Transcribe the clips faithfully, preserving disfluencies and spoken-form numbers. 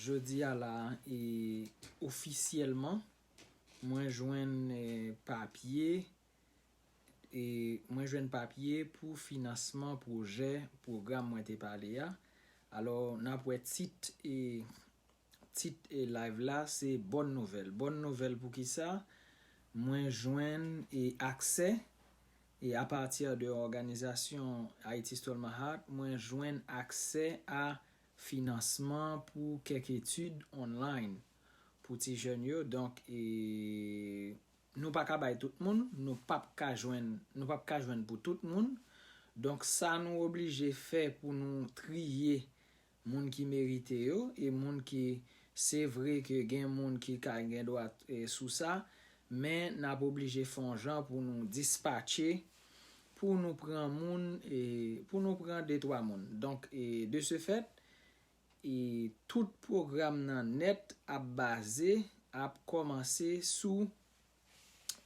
Jodi a la, e, ofisyèlman, mwen jwenn, e, papye, e, mwen jwenn papye pou finansman pwojè, pwogram mwen te pale a. Alò, n ap wè tit, e, tit, e, live la, se Bòn Nouvèl. Bòn Nouvèl pou ki sa? Mwen jwenn, e, aksè, e, apati de òganizasyon Haiti Stole My Heart, mwen jwenn aksè a finansman pou kèk etid online pou ti jèn yo. Donk, e, nou pa ka bay tout moun, nou p ap ka jwenn, nou p ap ka jwenn pou tout moun. Donk, sa nou oblije fè pou nou triye moun ki merite yo, e moun ki, se vre ke gen moun ki ka gen dwa, e, sou sa, men n ap oblije fè yon jan pou nou dispatche, pou nou pran moun, e, pou nou pran de twa moun. Donk, e, de ce fait, e, tout pwogram nan nèt ap baze, ap kòmanse sou,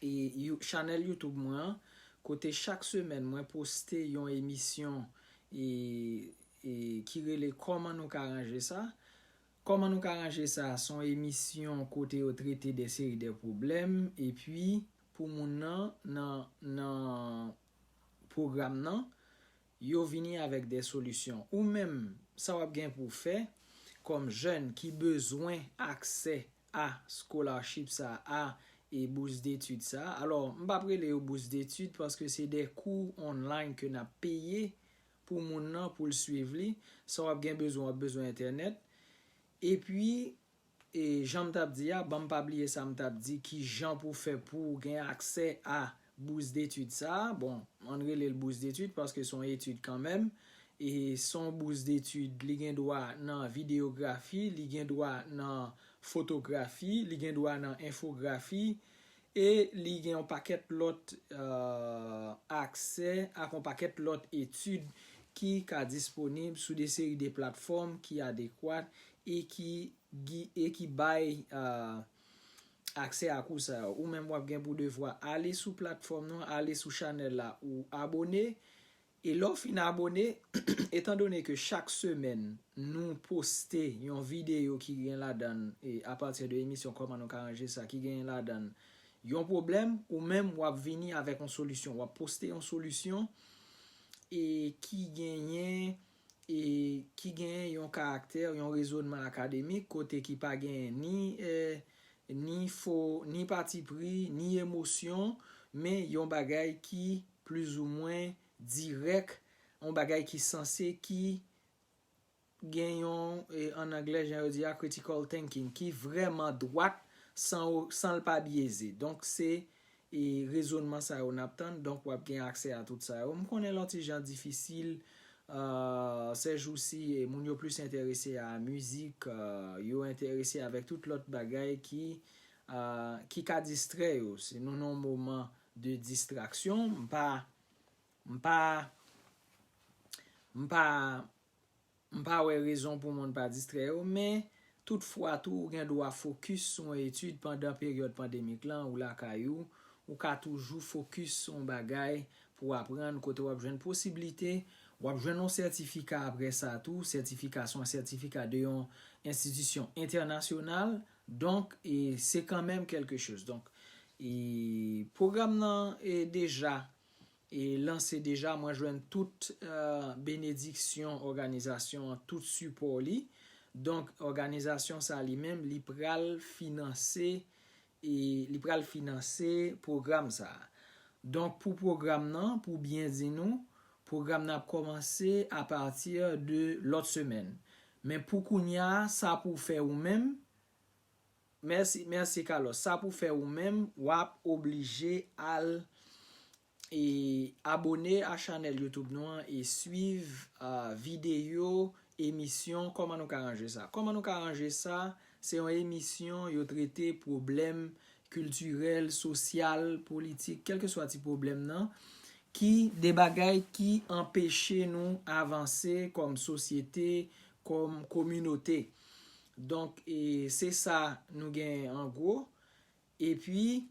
e, You-, chanèl YouTube mwen an, kote chak semèn mwen poste yon emisyon, e, e, ki rele Kòman nou ka ranje sa. Kòman nou ka ranje sa? Se yon emisyon kote yo trete de seri de pwoblèm, epi pou moun nan, nan, nan pwogram nan, yo vini avèk de solisyon. Ou menm, sa w ap gen pou w fè kòm jèn ki bezwen aksè a scholarship sa a, e bous detid sa a. Alò, m p ap rele yo bous detid paske se de kou online ke n ap peye pou moun nan pou l swiv li. Sa w ap gen bezwen, w ap bezwen entènèt. Epi, e jan m t ap di a, ban m pa bliye sa m t ap di, ki jan pou fè pou w gen aksè a bous detid sa a. Bon, ann rele l bous detid paske se yon etid kanmenm. E se yon bous detid, li gen dwa nan videyografi, li gen dwa nan fotografi, li gen dwa nan enfografi, e li gen yon pakèt lòt, e, aksè ak yon pakèt lòt etid ki ka disponib sou de seri de platfòm ki adekwat e ki, gi-, e ki bay, e, aksè a kou sa yo. Ou menm w ap gen pou devwa ale sou platfòm nan, ale sou chanèl la, ou abone. E lè w fin abone, etandone ke chak semèn nou poste yon videyo ki gen ladan l, e apati de emisyon Kòman nou ka ranje sa, ki gen ladan l yon pwoblèm, ou menm w ap vini avèk yon solisyon. W ap poste yon solisyon, e ki genyen, e ki genyen yon karaktè, yon rezònman akademik, kote ki pa genyen ni, e, ni fo, ni patipri, ni emosyon, men yon bagay ki plizoumwen dirèk, yon bagay ki sanse, ki gen yon, e, an anglè, jan yo di a, critical thinking, ki vrèman dwat, san, san l pa byeze. Donk, se, e, rezònman sa yo n ap tann. Donk, w ap gen aksè a tout sa yo. M konnen l yon ti jan difisil, e, sèjousi, e, moun yo plis enterese a mizik, e, yo enterese avèk tout lòt bagay ki, e, ki ka distrè yo. Si nou nan yon moman de distraksyon, m pa, m pa, m pa, m pa wè rezon pou moun pa distrè yo, men toutfwa tou, ou gen dwa fokis sou yon etid pandan peryòd pandemik lan, ou lakay ou, ou ka toujou fokis sou yon bagay pou w aprann, kote w ap jwenn posiblite, w ap jwenn yon sètifika apre sa tou, sètifika se yon sètifika de yon enstitisyon entènasyonal, donk, e se kanmenm kèlke choz. Donk, e pwogram nan, e deja, e lanse deja, mwen jwenn tout, e, benediksyon òganizasyon an, tout sipò li. Donk, òganizasyon sa li menm, li pral finanse, e li pral finanse pwogram sa a. Donk, pou pwogram nan, pou byen di nou, pwogram nan ap kòmanse apati de lòt semèn. Men pou kounye a, sa pou fè ou menm, mèsi, mèsi, Carlos. Sa pou fè ou menm, w ap oblije al e abone a chanèl YouTube nou an e swiv, a, videyo, emisyon, Kòman nou ka ranje sa. Kòman nou ka ranje sa? Se yon emisyon yo trete pwoblèm kiltirèl, sosyal, politik, kèlkeswa ti pwoblèm nan, ki de bagay ki anpeche nou avanse kòm sosyete, kòm kominote. Donk, e, se sa nou gen an gwo. Epi,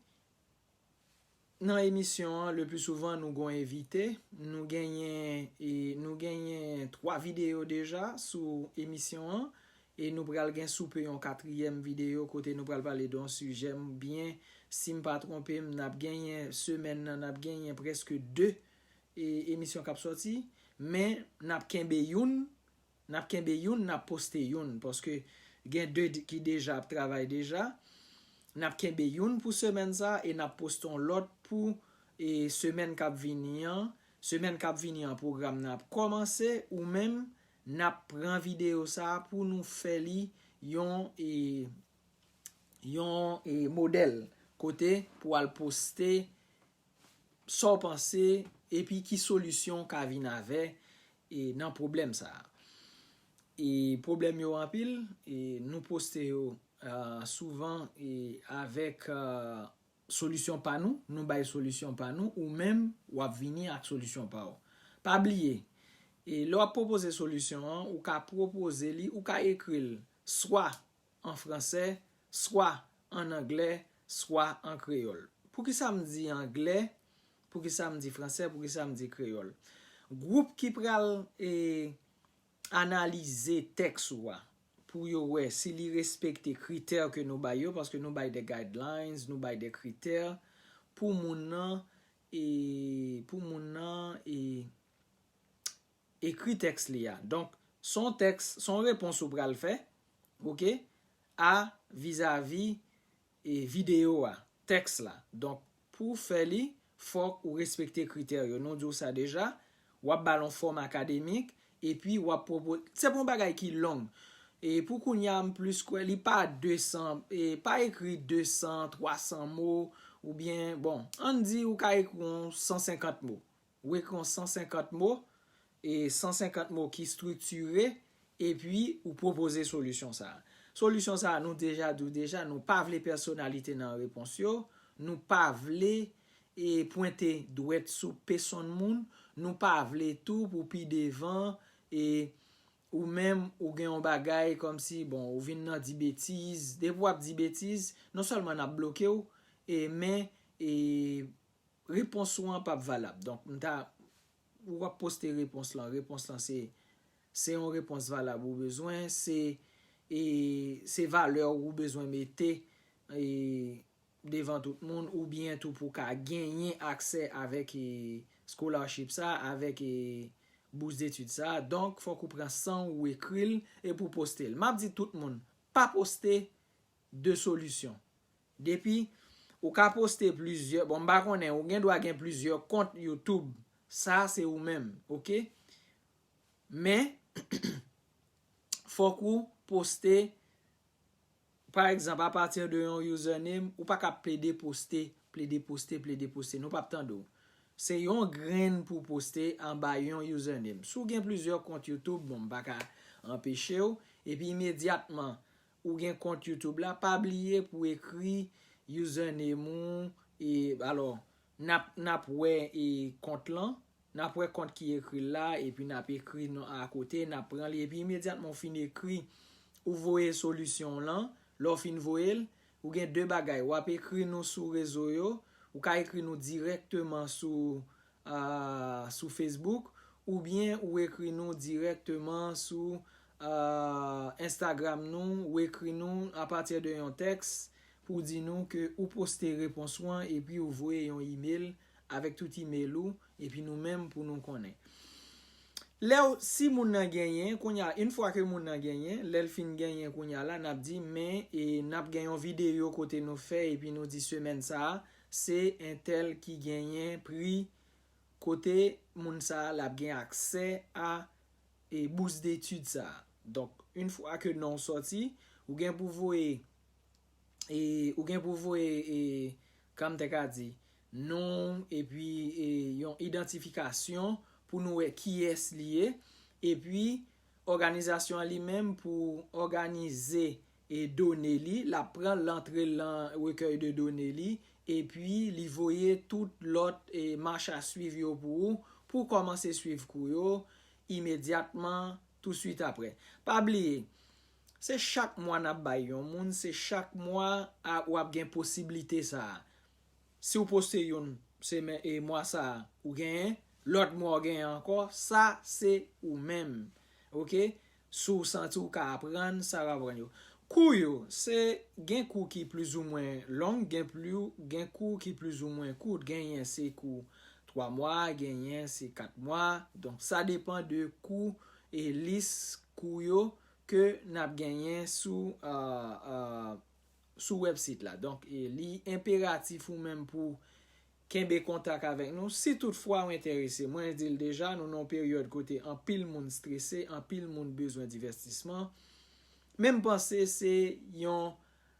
nan emisyon an, le pli souvan, nou gon envite. Nou genyen, e, nou genyen twa videyo deja sou emisyon an. E nou pral gen soupe yon katriyèm videyo kote nou pral pale de yon sijè. M byen, si m pa twonpe m, n ap genyen semèn nan, n ap genyen prèske de e, emisyon k ap sòti. Men n ap kenbe youn, n ap kenbe youn, n ap poste youn, paske gen de ki deja ap travay deja. N ap kenbe youn pou semèn sa a e n ap poste yon lòt pou e, semèn k ap vini an. Semèn k ap vini an, pwogram nan ap kòmanse, ou menm, n ap pran videyo sa a pou nou fè li yon e, yon e, modèl kote pou al poste sa w panse epi ki solisyon w ka vin avè e, nan pwoblèm sa a. E pwoblèm yo anpil, e nou poste yo ah, souvan e, avèk ah, solisyon pa nou, nou bay solisyon pa nou, ou menm w ap vini ak solisyon pa w. Pa bliye, e lè w ap pwopoze solisyon an, ou ka pwopoze li, ou ka ekri l swa an fransè, swa an anglè, swa an kreyòl. Poukisa m di anglè? Poukisa m di fransè? Poukisa m di kreyòl? Gwoup ki pral e, analize tèks ou a pou yo wè si li respekte kritè ke nou bay yo, paske nou bay de guidelines, nou bay de kritè pou moun nan e pou moun nan e ekri tèks li a. Donk, se yon tèks, se yon repons ou pral fè, oke, a vizavi e videyo a, tèks la. Donk, pou w fè li, fòk ou respekte kritè yo. Nou di w sa deja, w ap ba l yon fòm akademik, epi w ap pwopo-, se pa yon bagay ki long. E pou kounye a, m plis kwè li pa de san, e pa ekri de san, twa san mo, oubyen, bon, ann di ou ka ekri yon san senkant mo. Ou ekri yon san senkant mo, e san senkant mo ki estriktire, epi ou pwopoze solisyon sa a. Solisyon sa a, nou deja di w deja, nou pa vle pèsonalite nan repons yo, nou pa vle e pwente dwèt sou pesonn moun, nou pa vle tou pou pi devan e ou menm ou gen yon bagay kòmsi, bon, ou vin nan di betiz, depi w ap di betiz, non sèlman n ap bloke w, e men e repons ou an p ap valab. Donk, m ta, ou ap poste repons lan. Repons lan se, se yon repons valab ou bezwen, se, e, se valè ou bezwen mete e, devan tout moun, oubyen tou pou ka genyen aksè avèk e, scholarship sa, avèk e, bous detid sa. Donk, fòk ou pran san w, ou ekri l, epi w poste l. M ap di tout moun, pa poste de solisyon. Depi ou ka poste plizyè, bon, m pa konnen, ou gen dwa gen plizyè kont YouTube. Sa, se ou menm, oke? Men, fòk ou poste, pa egzanp, apati de yon username, ou pa ka plede poste, plede poste, plede poste. Nou p ap tande w. Se yon grenn pou poste anba yon username. Si w gen plizyè kont YouTube, bon, m pa ka anpeche w. Epi imedyatman, ou gen kont YouTube la, pa bliye pou ekri username ou, e, alò, n ap, n ap wè, e, kont lan, n ap wè kont ki ekri l la, epi n ap ekri non akote, n ap pran li, epi imedyatman w fin ekri, ou voye solisyon w lan, lè w fin voye l, ou gen de bagay, w ap ekri nou sou rezo yo, ou ka ekri nou dirèkteman sou, ah, sou Facebook, oubyen ou ekri nou dirèkteman sou, ah, Instagram nou, ou ekri nou apati de yon tèks pou di nou ke ou poste repons ou an epi ou voye yon email avèk tout email ou, epi nou menm pou nou konnen. Lè w, si moun nan genyen, kounye a, yon fwa ke moun nan genyen, lè l fin genyen kounye a la, n ap di, men, e, n ap gen yon videyo kote nou fè, epi nou di semèn sa a, se entèl ki genyen pri kote moun sa a l ap gen aksè a, e, bous detid sa a. Donk, yon fwa ke non w sòti, ou gen pou voye, e, ou gen pou voye, e, kòm te ka di, non w, epi, e, yon idantifikasyon pou nou wè kiyès li ye, epi òganizasyon an li menm pou òganize e done li, l ap pran l antre l nan rekèy de done li, epi li voye tout lòt e mach a swiv yo pou ou, pou w kòmanse swiv kou yo imedyatman, touswit apre. Pa bliye, se chak mwa n ap bay yon moun, se chak mwa a, w ap gen posiblite sa a. Si w poste youn semèn e mwa sa a, ou genyen, lòt mwa w genyen ankò, sa se ou menm. Oke? Si w santi w ka aprann, sa w aprann yo. Kou yo, se gen kou ki plizoumwen long, gen pli, gen kou ki plizoumwen kout. Genyen se kou twa mwa, genyen se kat mwa. Donk, sa depann de kou e lis kou yo ke n ap genyen sou, euh, euh, sou wèbsit la. Donk, e li enperatif ou menm pou kenbe kontak avèk nou. Si toutfwa w enterese, mwen di l deja, nou nan yon peryòd kote anpil moun strese, anpil moun bezwen divèstisman. Men m panse se yon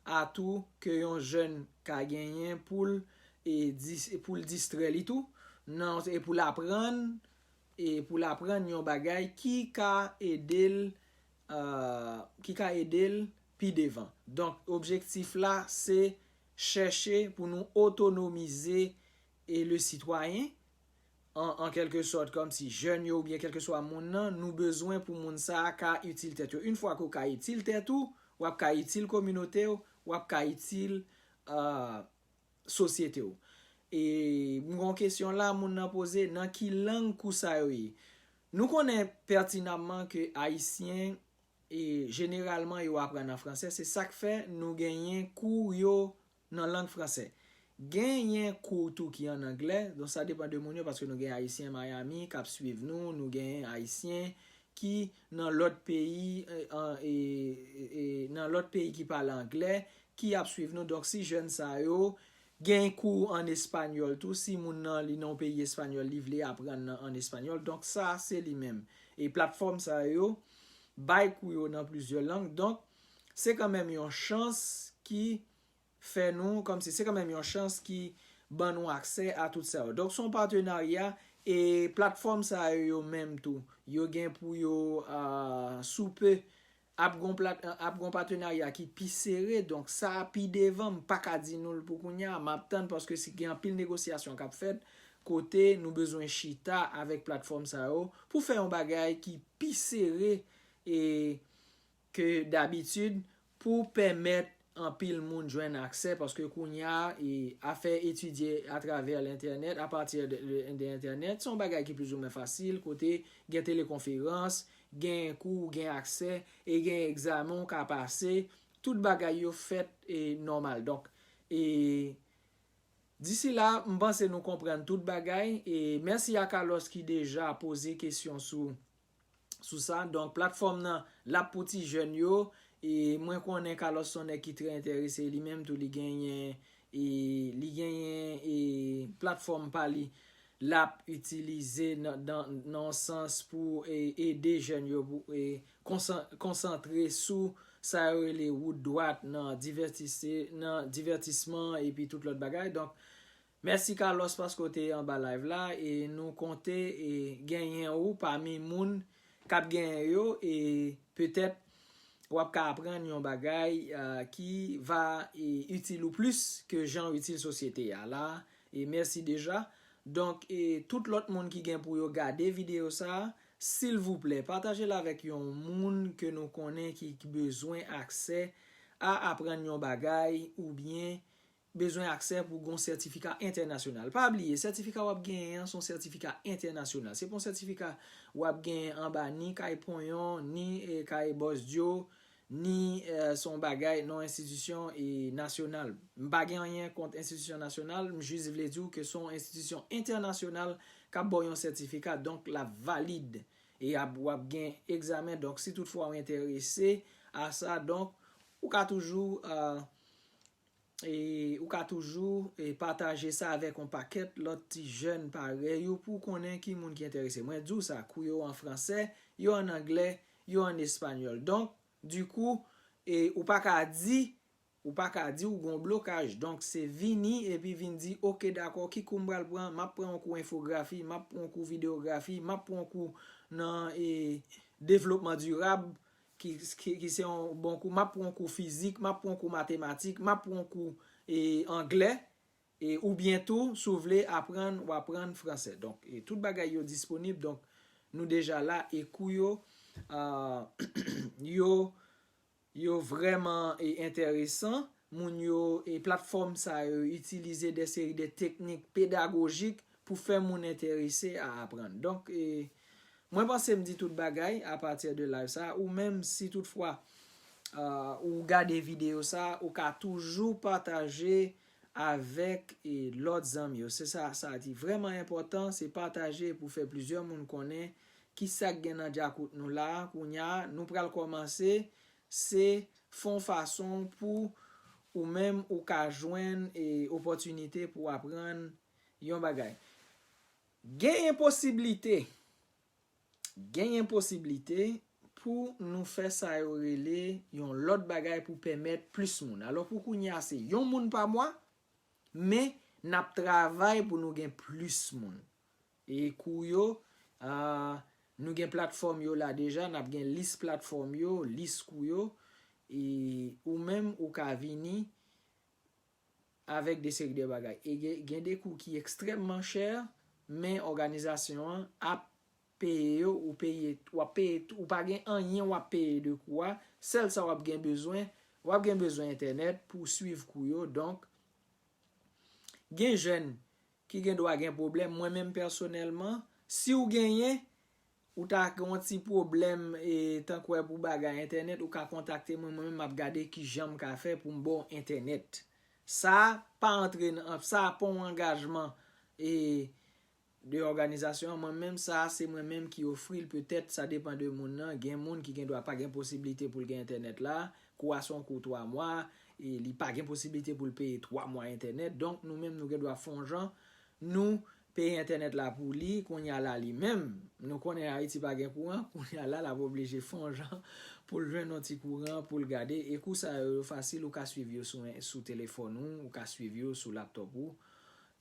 atou ke yon jèn ka genyen pou l, e, dis-, pou l distrè li tou, nan, e pou l aprann, e pou l aprann yon bagay ki ka ede l, euh, ki ka ede l pi devan. Donk, objektif la, se chèche pou nou otonomize e le sitwayen, an, an kèlke sòt, kòmsi jèn yo oubyen kèlkeswa moun nan, nou bezwen pou moun sa a ka itil tèt yo. Yon fwa ke w ka itil tèt ou, w ap ka itil kominote w, w ap ka itil, euh, sosyete w. E m gon kesyon la, moun nan poze, nan ki lang kou sa yo ye? Nou konnen pètinamman ke Ayisyen, e jeneralman, yo aprann an fransè. Se sa k fè nou genyen kou yo nan lang fransè. Genyen kou tou ki an anglè, donk sa depann de moun yo, paske nou gen Ayisyen Miami k ap swiv nou, nou gen Ayisyen ki nan lòt peyi, e, an, e, e, e, nan lòt peyi ki pale anglè, ki ap swiv nou. Donk, si jèn sa yo gen kou an espanyòl tou, si moun nan li nan yon peyi espanyòl, li vle aprann nan, an espanyòl. Donk, sa, se li menm. E platfòm sa yo bay kou yo nan plizyè lang. Donk, se kanmenm yon chans ki fè nou, kòmsi, se kanmenm yon chans ki ban nou aksè a tout sa yo. Donk, se yon patenarya e platfòm sa yo, yo menm tou, yo gen pou yo, ah, sou pe, ap gon plat-, ap gon patenarya ki pi sere, donk sa pi devan, m pa ka di nou l pou kounye a, m ap tann paske si gen anpil negosyasyon k ap fèt, kote nou bezwen chita avèk platfòm sa yo pou fè yon bagay ki pi sere e ke dabitid pou pèmèt anpil moun jwenn aksè, paske kounye a, e, afè etidye atravè lentènèt, apati de, de, de entènèt, se yon bagay ki plizoumwen fasil, kote gen telekonferans, gen kou, gen aksè, e gen egzamen w ka pase, tout bagay yo fèt, e, nòmal. Donk, e, disi la, m panse nou konprann tout bagay, e mèsi a Carlos ki deja poze kesyon sou, sou sa. Donk, platfòm nan, l ap pou ti jèn yo, e mwen konnen Carlos se yon nèg ki trè enterese, li menm tou, li genyen, e, li genyen, e, platfòm pa li, l ap itilize nan, nan, nan yon sans pou, e, ede jèn yo pou, e, konsan-, konsantre sou sa yo rele wout dwat nan divètise-, nan divètisman epi tout lòt bagay. Donk, mèsi Carlos paske w te anba live la e nou konte, e, genyen ou pami moun k ap genyen yo e petèt w ap ka aprann yon bagay, ah, ki va, e, itil ou plis ke jan w itil sosyete a la. E mèsi deja. Donk, e, tout lòt moun ki gen pou yo gade videyo sa a, silvouplè, pataje l avèk yon moun ke nou konnen ki, ki bezwen aksè a aprann yon bagay oubyen bezwen aksè pou gon sètifika entènasyonal. Pa bliye, sètifika w ap genyen an se yon sètifika entènasyonal. Se pa yon sètifika w ap genyen anba ni kay Ponyon, ni, e, kay Bòs Dyo, ni, e, se yon bagay nan enstitisyon, e, nasyonal. M pa gen anyen kont enstitisyon nasyonal, m jis vle di w ke se yon enstitisyon entènasyonal k ap ba w yon sètifika, donk l ap valid. E ap, w ap gen egzamen, donk si toutfwa w enterese a sa, donk ou ka toujou, e, e, ou ka toujou, e, pataje sa avèk yon pakèt lòt ti jèn parèy ou pou w konnen ki moun ki enterese. Mwen di w sa, kou yo an fransè, yo an anglè, yo an espanyòl. Donk, dikou, e, ou pa ka di, ou pa ka di ou gon blokaj. Donk, se vini epi vin di, "Oke, dakò, ki kou m pral pran? M ap pran yon kou enfografi, m ap pran yon kou videyografi, m ap pran yon kou nan, e, devlopman dirab." ki, ki, ki se yon bon kou, m ap pran kou fizik, m ap pran kou matematik, m ap pran kou, e, anglè, e, oubyen tou, si w vle aprann, w aprann fransè. Donk, e, tout bagay yo disponib, donk, nou deja la, e kou yo, ah, yo, yo vrèman, e, enteresan. Moun yo, e, platfòm sa yo itilize de seri de teknik pedagojik pou fè moun enterese a aprann. Donk, e, Mwen panse m di tout bagay apati de live sa. Ou menm, si toutfwa uh, ou gade videyo sa, ou ka toujou pataje avèk e, lòt zanmi yo. Se sa, sa ki vrèman enpòtan, se pataje pou fè plizyè moun konnen ki sa k gen nan djakout nou la. Kounye a, nou pral kòmanse, se fon fason pou ou menm ou ka jwenn e, opòtinite pou aprann yon bagay. Genyen posiblite, genyen posiblite pou nou fè sa yo rele yon lòt bagay pou pèmèt plis moun. Alò pou kounye a se yon moun pa mwa, men n ap travay pou nou gen plis moun. E kou yo, uh, nou gen platfòm yo la deja, n ap gen lis platfòm yo, lis kou yo, e ou menm ou ka vini avèk de seri de bagay. E gen, gen de kou ki ekstrèmman chè, men òganizasyon an ap peye yo, ou peye, w ap peye, ou pa gen anyen w ap peye de kou a. Sèl sa w ap gen bezwen, w ap gen bezwen entènèt pou w swiv kou yo. Donk, gen jèn ki gen dwa gen pwoblèm. Mwen menm pèsonèlman, si w genyen, ou ta gen yon ti pwoblèm e tankwè pou bagay entènèt, ou ka kontakte mwen, mwen menm m ap gade ki jan m ka fè pou m ba w entènèt. Sa pa antre nan, sa pa yon angajman e de òganizasyon an, mwen menm sa, se mwen menm ki ofri l, petèt sa depan de moun nan, gen moun ki gen dwa pa gen posiblite pou l gen entènèt la, kou a se yon kou twa mwa, e li pa gen posiblite pou l peye twa mwa entènèt, donk nou menm nou gen dwa fè yon jan, nou peye entènèt la pou li, kounye a la li menm, nou konnen Ayiti pa gen kouran, kounye a la l ap oblije fè yon jan pou l jwenn yon ti kouran pou l gade, e kou sa yo, yo fasil, ou ka swiv yo sou, sou telefòn ou, ou ka swiv yo sou laptòp ou,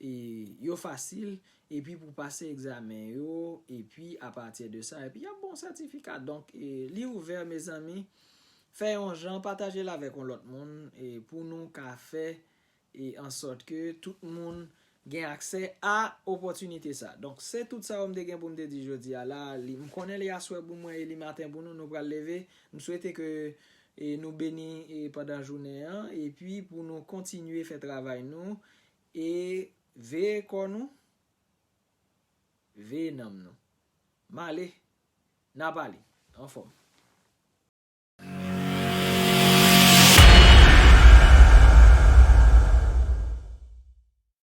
e yo fasil, epi pou pase egzamen yo, epi apati de sa, epi y ap ba w sètifika. Donk, e, li ouvè, mezanmi, fè yon jan, pataje l avèk yon lòt moun, e pou nou ka fè e ansòt ke tout moun gen aksè a opòtinite sa. Donk, se tout sa yo m te gen pou m te di jodi a la. Li, m konnen li aswè pou mwen e li maten pou nou, nou pral leve. M swete ke e nou beni e pandan jounen an, epi pou nou kontinye fè travay nou, e veye kò nou, veye nanm nou. M ale, n a pale, anfòm.